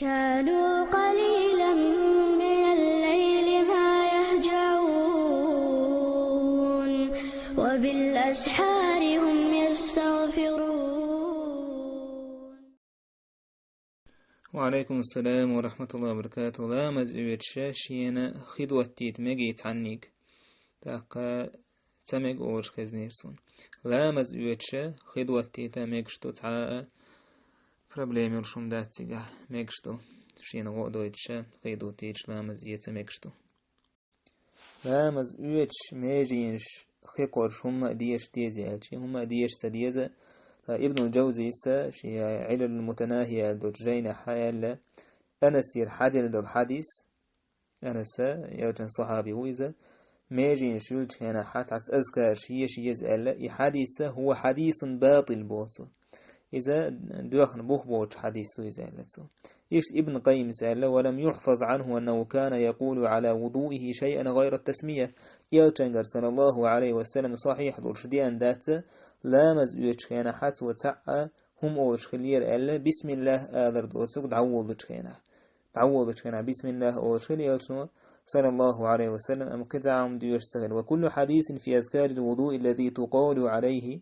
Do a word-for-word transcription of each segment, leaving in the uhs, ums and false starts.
كانوا قليلا من الليل ما يهجعون وبالأسحار هم يستغفرون. وعليكم السلام ورحمة الله وبركاته. Ламаз оьцуш шена хи доттийта мегий цхьаннега? ТӀаккха ца мега олуш хезнера суна. Ламаз оьцуш хи доттийта мегаш ду, цхьа а проблема йолуш хӀума дац цигахь, мегаш ду. Шена гӀо а дойтуш, хи доттийта ламаз е ца мегаш ду. Ламаз оьцуш меженаш хи кхорш хӀумма а дезаш деза аьлча, хӀумма а дезаш ца деза. Ибнул Джавзийс шен Ӏилалул Мутанахи аьлла долчу жайнахь аьлла, Анасера хьаделла долу хьадис, Анаса, элчан сахьаби ву иза, меженаш юьллучу хенахь цхьацца азкараш еш еза аьлла, и хьадис хӀува хьадисун батил боху цо. Иза доьхна бух боцу хьадис ду иза аьлла цо. Иштта Ибн Къаййимас аьлла: ولم يحفظ عنه أنه كان يقول على وضوئه شيئا غير التسمية. Элчангара, саллаллаху Ӏалайхи ва саллам, сахьихь долуш деана дац, ламаз оьцучу хенахь цо цхьаъ а хӀума олуш хиллера аьлла, бисмиллах алар доцург дӀаволлучу хенахь. ДӀаволлучу хенахь бисмиллах олуш хилла элчано, саллаллаху Ӏалайхи ва саллам, амма кхин цхьа а хӀума доьшуш ца хилла. وكل حديث في أذكار الوضوء التي تقال عليه.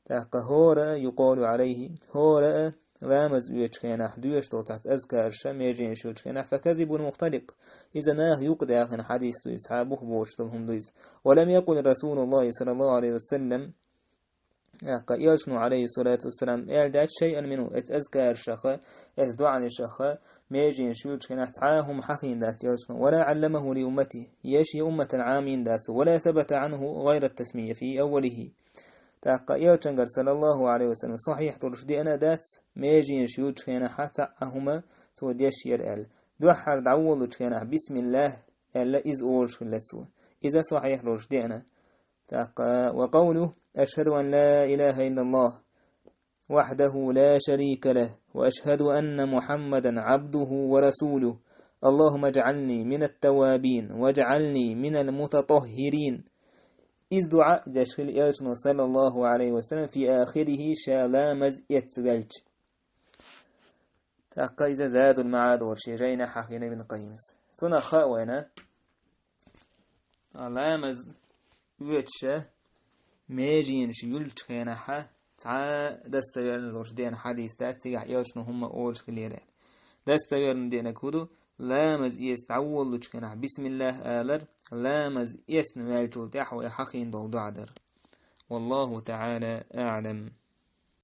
ТӀаккха хӀора а, يقال عليه, хӀора а ламаз оьцучу хенахь доьшуш долу цхьацца азкараш, меженаш йолчу хенахь, فكذب مختلق. Иза наха юкъадаьхна хьадис ду иза, цхьа бух боцуш долу хӀума ду иза. ولم يقل رسول الله صلى الله عليه وسلم. ТӀаккха элчано, Ӏалайхиссалату вассалам, аьлла дац шайъан минху, эцу азкарашаха, эцу доӀанашаха, меженаш юьллучу хенахь цхьа а хӀума хьахийна дац элчано. ولا علمه لأمته, я шен умматана Ӏамийна дац. ولا ثبت عنه غير التسمية في أوله. ТӀаккха элчангара, саллаллаху Ӏалайхи ва саллам, сахьихь долуш деана а дац, меженаш юьллучу хенахь цхьа а хӀума цо деш яра аьлла. Дуьххьара дӀаволлучу хенахь бисмиллах аьлла, иза олуш хилла цо. Иза сахьихь долуш деана. ТӀаккха, وقوله: أشهد أن لا إله إلا الله وحده لا شريك له، وأشهد أن محمدا عبده ورسوله، اللهم اجعلني من التوابين، واجعلني من المتطهرين. Иза дуӀа деш хилла элчано, саллаллаху Ӏалайхи ва саллам, في آخره, ша ламаз эцна ваьлча. ТӀаккха иза Задул МаӀад олу шен жайнахь хьахийна Ибн Къаййимас. Цунах хаьа вайна, ламаз оьцуш меженаш юьллучу хенахь цхьа а достоверно долуш деана хьадис дац, цигахь элчано хӀума олуш хиллера аьлла. Достоверно динарг хӀун ду? Ламаз эцна дӀаволлучу хенахь бисмиллах алар, ламаз эцна ваьллачул тӀаьхьа вай хьахийна долу дуӀа дар. والله تعالى أعلم.